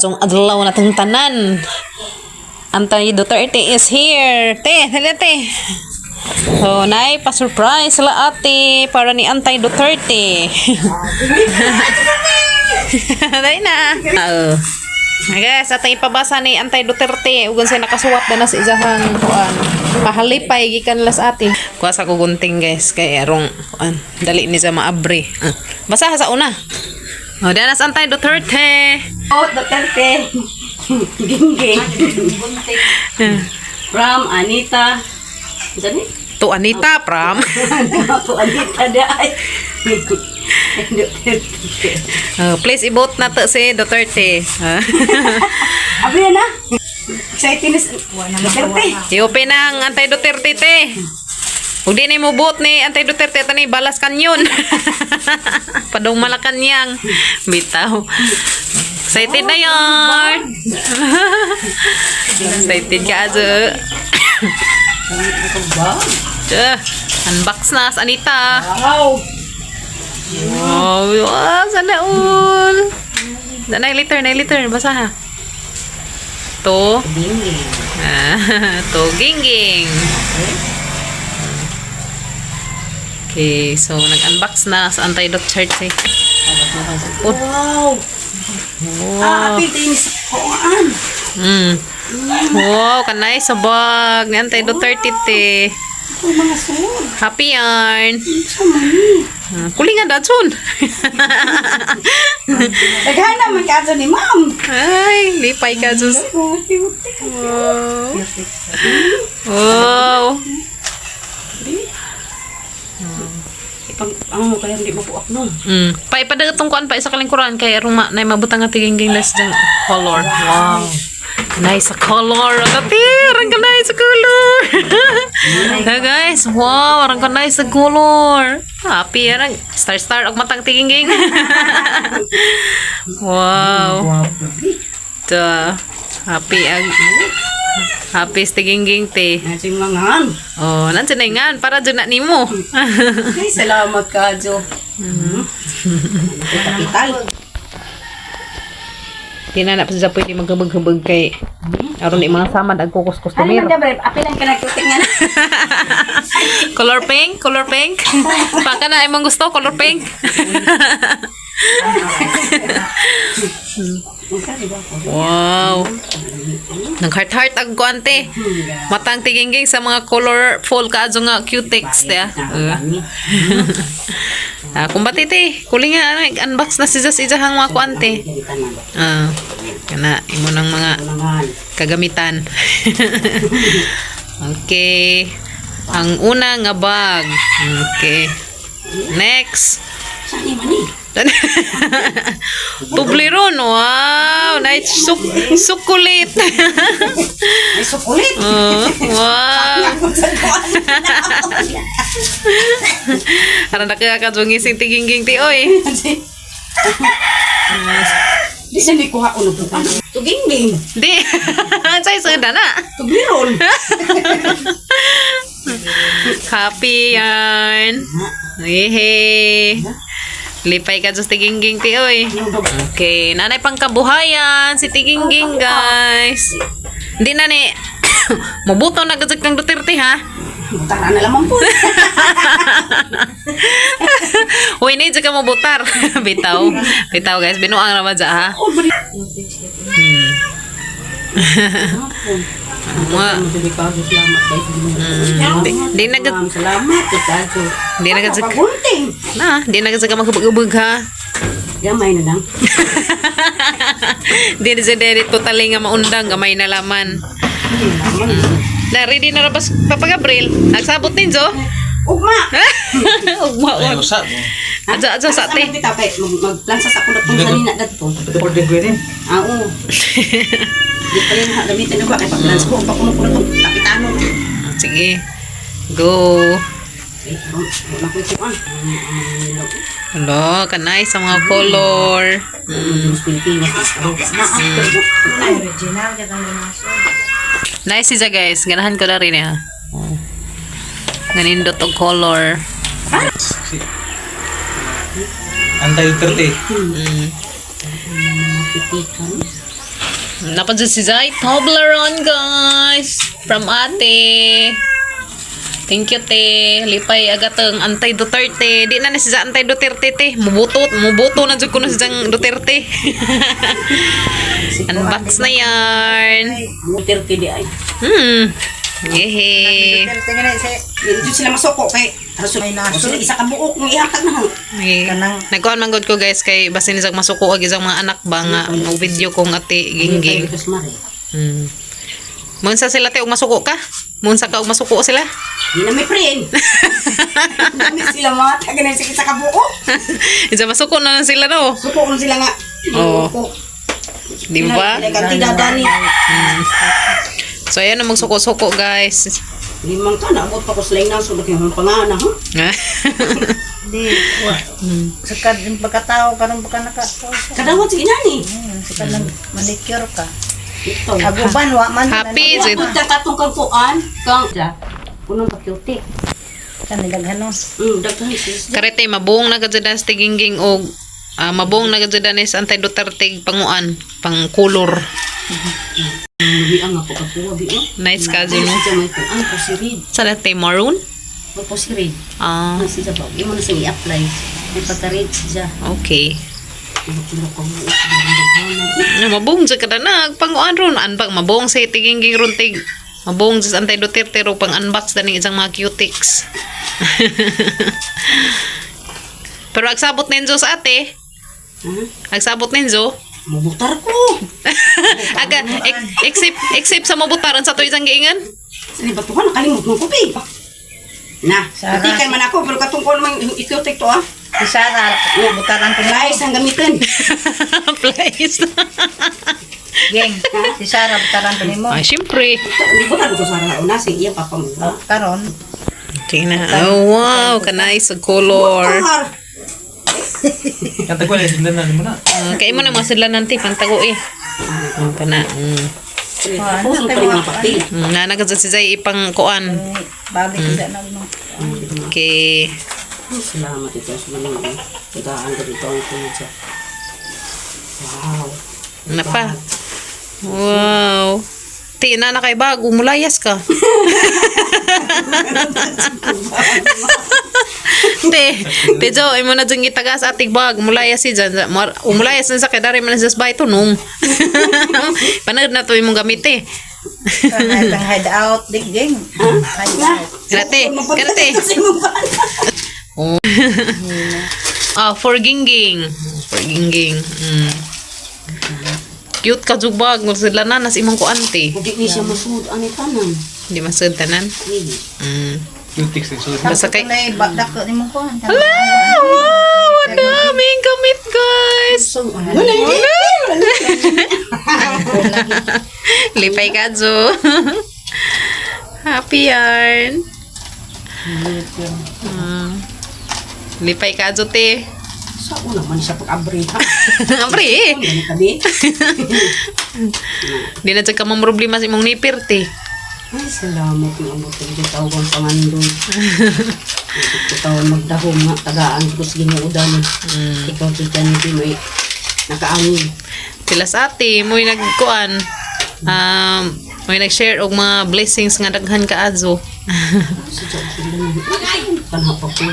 Maayong adlaw natong tanan. Antay Duterte is here. Te, dali te. So, nay, pa-surprise sila ate para ni Antay Duterte. Dali na. Oo. Ay, guys, atong ipabasa ni Antay Duterte ugon siya nakasuwat na na sa isahang kuan. Pahalipay gikan las ate. Kuha sa kugunting, guys, kay arong kuan dali ni sa maabre. Ah, basa sa una. Oh, danas Antay Duterte. Oh, Duterte. Gingging. From Anita. Saan ni? To Anita Pram. To Anita dai. Duterte. Oh, please i-vote na to si Duterte. Ah. Abi na. Excited ni Duterte. I-open na ang Antay Duterte te. Ug di na mo vote ni Antay Duterte tani balas kanyon. Padong Malacanang. Bitaw. Excited na yon. Excited ka azo. Tsa, unbox na sa Anita. Wow. Wow, wow, sana all. Na liter, na liter, basa ha. To. Gingging. Ah, to gingging. Okay, so nag-unbox na sa Antay Duterte. Wow. Ah, Wow. apil tayo sa kuan. Wow, kanay sa bag ni Antay Duterte te. Ito mga sud. Happy yarn. Unsa man ni? Ah, kulingan datsun. Daghan naman ka ni ma'am. Ay, lipay ka sus. Oh, cute. Wow. Wow. Ipag ano kaya hindi mapuak no. Pa ipadagit tong kuan pa isa kalingkuran kay arong ma nay mabutang nga tiginging less dyan color. Wow. Nice sa color. Ati, arang ka nice sa color. Ha guys, wow, arang ka nice sa color. Happy arang star star og matang tiginging. Wow. Ta happy ag happy sa tiginging te. Nasa yung mga Oh, nandiyan na ngan para dyan na nimo. Ay, salamat ka, Jo. Kapital. Di na na pa siya pwede maghubog-hubog kay aron ni mga samad ang kukus Ano customer. man ka, bre? Apilan ka nagkuting nga na. Color pink, color pink. Baka na imong gusto color pink. Wow. Nang heart heart ang kuante. Matang tigingging sa mga colorful kaadto nga cutex te. Ah. Ah, kumbati te, kuling nga ano, unbox na si Jas ijahang mga kuante. Ah, kana imo nang mga kagamitan. Okay. Ang una nga bag. Okay. Next. Saan ni mani? Toblerone. Wow, nice sukulit. Ay, sukulit. Oh, wow. Aran na kaya kadungising tigingging ti oy. Di sa ni kuha uno po ka. Tugingling. Di. Say suda na. Tugliron. Happy yarn. Hehe. Lipay ka sa tigingging ti oy. Okay, nanay pangkabuhayan si Tigingging, guys. Hindi na ni mabuto na gazag kang Duterte ha. Tara na lamang po. Uy, ni ka mabutar. Bitaw. Bitaw guys, binuang ra ba dya, ha? Oh, bri. Mga Salamat kay Di na gad- Ma'am, salamat kay Kajo. Di na gad- Pagunting. na, di na gazag ka maghubog-hubog ha. Gamay na lang. Di na siya diri totally nga maundang gamay na laman. Hindi naman. Na ready na ra ba Papa Gabriel? Nagsabot ninjo? Ugma! Ugma. Ay, usa. Adya adya sa Sa ate. kita kay magplansa sa kulot tong kanina dadto. Order ko yun. Ah, oo. Di pa rin gamitin ako kay pagplansa ko pa kuno kuno tong kapitano. Sige. Go. Eh, wala ko kuan. Hello, kanay sa mga color. Pilipinas. Nice siya guys. Ganahan ko na rin eh. Oh. Ganindot og color. Antay Duterte. Pitikan. Naa pa si Zai Toblerone, guys. From ate. Thank you, te. Lipay agateng antay Duterte. Di na ni si antay Duterte, te. Mubuto, mubuto na jud ko na si Jang Duterte. Unbox na yarn. Duterte di ay. Yehey. Duterte nga na si Hindi sila masuko kay May naso. sila isa ka buok ng ihatag na. Okay. Kanang- Nagkuhan man gud ko, guys, kay basin isang masuko ag isang mga anak ba nga mo video kong ate Gingging. Munsa sila te og masuko ka? Munsa ka og masuko sila? Di na may friend. Dami sila mga taga na isa ka buok. Isa masuko na lang sila no. Suko kung sila nga. Oo. Suko. Di ba? Kanti dadani. So ayan na magsuko-suko, guys. Limang ka na abot pa ko sa lain sulok yung pangana ha. Di wa. Sa kad yung pagkatao karon baka naka. Kadawat sige nani. Sa kanang manicure ka. Ito. Aguban wa man. Happy jud. Abot ka katong kang kuan kang punong ka cute. Kan daghan no. Daghan sis. Karete mabuong na gud sa Gingging og mabuong na gud sa anti Duterte panguan, pang color. Lubi ang ako kakuha bi oh. Nice ka no. Siya may kuan ko si Reed. Sa dati maroon? Ko si Reed. Ah, Ang siya ba? Imo na siyang i-apply. May pagka-red siya. okay. Puro ka buok. Daghan. Na mabuong jud kada na panguan ron unbox mabuong sa Gingging ron tig. Mabuong sa anti Duterte ro pang unbox daning isang mga cutix. Pero agsabot ninyo sa ate. Ha? Agsabot ninyo. Mabutar ko. Aga, except sa mabutaran sa to isang giingan. Sa batuhan nakalimot mo ko bi. Na, Sarap. natikan man ako pero katong kuan man ikutik to ah. Si Sara butaran ko na. Lies ang gamitin. Place. Geng. Si Sara butaran ko nimo. Ay, syempre. Hindi ko na ko sa una sa iya papa mo. Oh, karon. Tingnan. Oh, wow. Ka-nice ang color. Butar. Kanta ko, sundan na mo na. Kaya mo na mga sila nanti, pantago eh. Oh, kana. Puso pa rin mga papel. Nanaga si Zay ipang kuan. Balik mm. na mo. Okay. Ay, salamat ito sa mga tagaan ko dito ang tunod siya. Wow. Ano pa? Wow. Ti, na kay bago, mulayas ka. Te, te Jo, imo na dyan gitaga sa ating bag, mulayas si dyan. Umulayas na sa kay dari man sa bahay tunong. Panagod na to imong gamit eh. Kanay pang hide out dik geng. Hide out. Karate, karate. Oh. Ah, for gingging. For gingging. Cute ka jug bag, mo sila na nas imong kuante. Hindi ni siya masud ani tanan. Di masud tanan. Eh, Cutix, eh. So, Basta kay Kanay bakdak nimo ko. Hala! Wow! Ang daming gamit, guys! So, wala hindi. Lipay ka, Jo. Happy yarn. Lipay ka, Jo, te. Sa una man siya pag-abre ha. Pre, Ano kami? di na dyan ka mamroblema sa imong nipir, te. Ay, salamat ng abot ng tawag pangandoy. Ito tawag magdahom nga tagaan ko sa Ginoo dan. Ikaw ti di may nakaangin. Sila sa ate, mo'y nagkuan. Mo'y nag-share og mga blessings nga daghan ka azo. Sa Diyos kanha pa ko.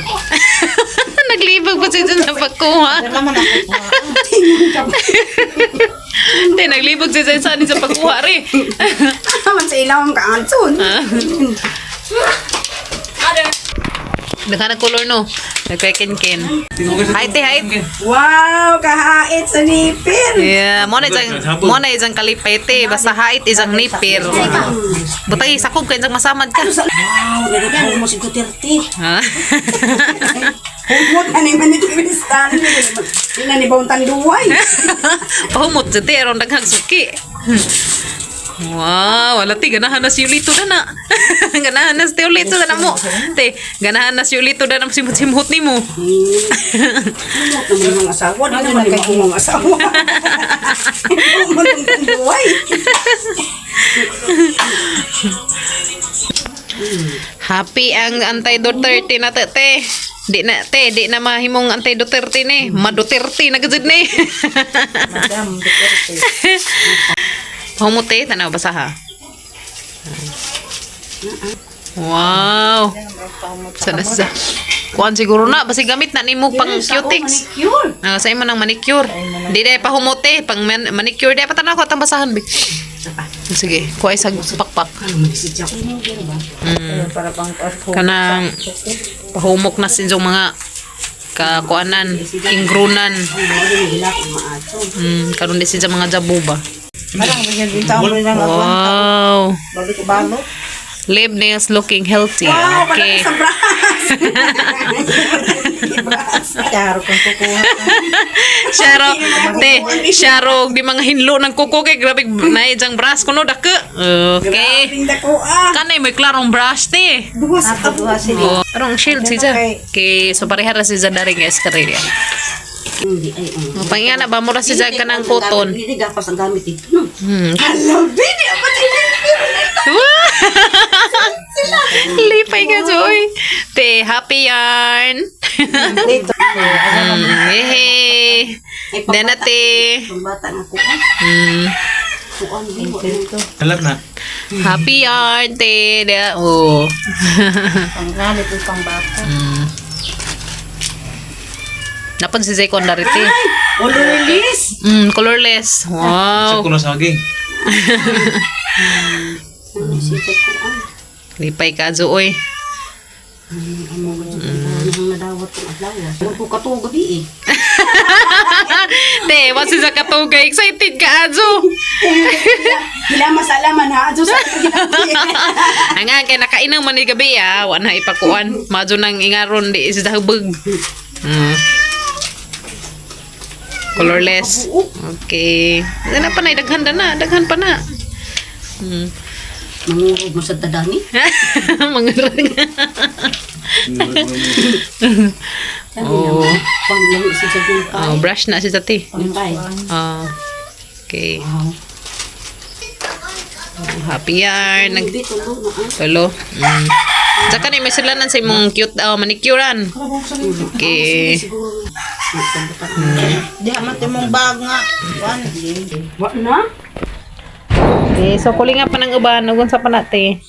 Naglibog pa siya dyan sa pagkuha. Dala man ako. Hindi, naglibog siya dyan sa anin sa pagkuha, re. Man sa ilawang kaanson. Daghan na color, no? Nagkakin-kin. Hi, te, hi. Wow, kahait sa nipir. Yeah, mo na isang kalipay, te. Basta hait isang nipir. Butay, sakob ka, isang masamad ka. Wow, nagkakaroon mo si Duterte. Ha? Humot na ni man ni Kristal. Di na ni Bawang Tanduay. Pahumot dyan, te. Aron daghang suki. Wow, wala te, ganahan na si Ulito na na. Ganahan na si Ulito na na mo. Te, ganahan na si Ulito na na simot-simot ni mo. Humot naman ang asawa. Di naman ni maungong asawa. Humot ang Tanduay. Happy ang anti-Duterte na te, te. Di na, te, di na mahimong anti-Duterte ni. Ma-Duterte na gud ni. Madam Duterte. Pahumot eh. Tanaw, basa ha. Wow. Sana sa. Kuan siguro na. Basi gamit na nimo pang cutix. Manicure. Ah, sa imo nang manicure. Di dai pahumot eh. Pang manicure. Di pa tanaw ko atang basahan bi. Sige, kuha isang pakpak. Ano man si Jack mo ba? Para pang Kanang pahumok na sa inyong mga kakuanan, ingrunan. Ang mga gila kung maato. Karon din sa mga jabuba. Parang ganyan din tao mo lang ako. Wow. Balik balo. Lip nails looking healthy. Okay. Sa bras. Klaro kung kukuha. Sharo, te, sharo, di mga hinlo ng kuko kay grabe na jang brush kuno dake. Okay. Grabing dako ah. Kanay may klarong brush te. Duha sa Duha sila. Oh, arong shield si Ja. Okay, so pareha ra si Ja dari guys karya. Hindi ay oh. Pangingana ba mura si Ja kanang cotton. Hindi gapas ang gamit dito no. Hello, baby. Lipay ka, Joy. Te, happy yarn. Dito. Hey. Ay, Dana, te. Pambata nga kuan. Kuan di mo. Alam na. Happy yarn, te. Oh. Panggamit yung pangbata. Napon si Zay Kondari, te. Colorless. Colorless. Sa Wow. kuno saging. Ano si Jack kuan? Lipay ka, Joy. Ay, amo ba mm. Nadawat kong adlaw. Huwag ko katuog gabi eh. Te, what's si Zakatugay? Excited ka, Azo. Hilama sa alaman ha. Adyo sa Ang nga, kay nakainang man ni gabi, ah. Wa na ipakuan. Madyo nang ingaron, di si Zahubog. Colorless. Okay. Ano pa na, daghan na, daghan pa na. Mangurog mo sa dadani. Mga rang. Oo. Pang si Jack yung Oh, brush na si Tati. pangkay. Ah. Okay. Wow. Happy yarn. Nag Hindi tulo na ah. Tulo. Tsaka ni may sulanan sa imong cute manicurean. Okay. Siguro. Di amat imong bag nga. Kuan. Wa na? Okay, so kulinga pa ng uban, ugon sa panate.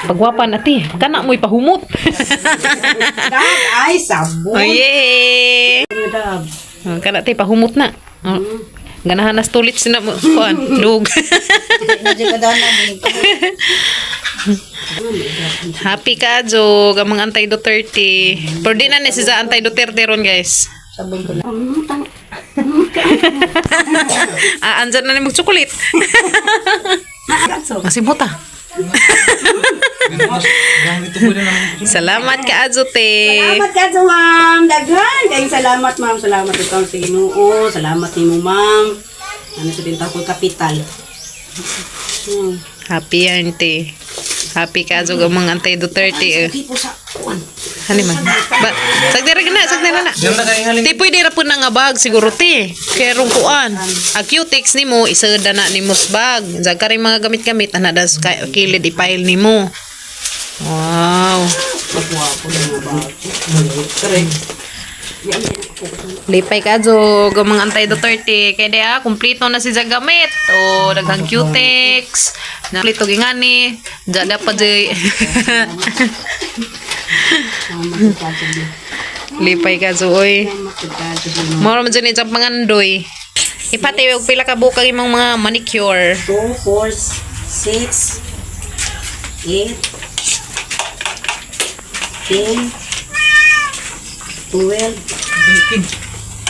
Pagwapa na ti, kana mo'y pahumot. Dab ay sabon. Oh, yay! Dab. Oh, kana ti pahumot na. Oh. Ganahan na tulit sina mo kuan, dug. Di na di ka dana. Happy ka jog ang mga antay Duterte. Pero di na ni si sa antay Duterte ron guys. Sabon ko na. Ah, andyan na ni mag chocolate. Masimuta. Gamit ko na naman. Salamat ka Azote. Salamat ka sa ma'am. Daghan. Kayong salamat ma'am. Salamat ikaw sa Ginoo. Salamat nimo ma'am. Ano sa tinta ko kapital. Happy yan, te. Happy ka jog ang mga antay Duterte. Eh. Di po sa kuan. Hani man. Ba, sagdira ka na, sagdira na. Diyan na kayo haling. Ti pwede ra po na nga bag siguro ti. Kay rong kuan. Ang cutex nimo isada na nimo sa bag. Diyan ka rin mga gamit-gamit ana das kilid i-file nimo. Wow. Pagwapo na nga ba? Correct. Lipay ka jog ang mga antay Duterte. Kay di ah, kumpleto na si Jag gamit. O daghang cutex. Na kumpleto gingani. Diyan dapat jay. Salamat ka sa Lipay ka jog oy. Salamat ka sa Moro man dyan itong pangandoy. Ipati og pila ka bukag imong mga manicure. 2, 4, 6, 8, 10, 12,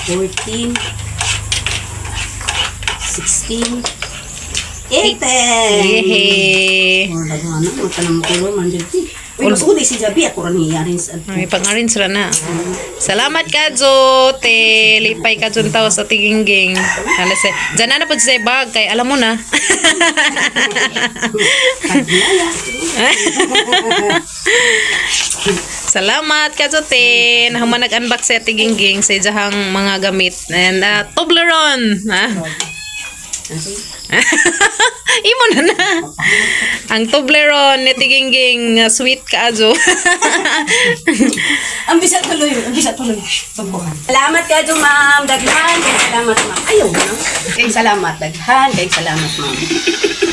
14, 16, 18. Yehey. Or daghan na, magtanong ko man dyan. Uy, mas uli si Jabi, ako rin niya rin sa May pangarin sila na. Salamat ka, Jo. Te, lipay ka dyan tao sa tigingging. Alas eh. Diyan na na po sa bag, kay alam mo na. Salamat ka, Jo, te. Nahuman nag-unbox sa tigingging sa ijahang mga gamit. And Toblerone. Ah. Sige. Imo na na. Ang Toblerone ni Tigingging nga sweet kaayo. Ang bisa tuloy, ang bisa tuloy. Pagbuhan. Salamat ka ma'am. Daghan kay salamat, ma'am. Ayaw na. Kay salamat, daghan kay salamat, ma'am.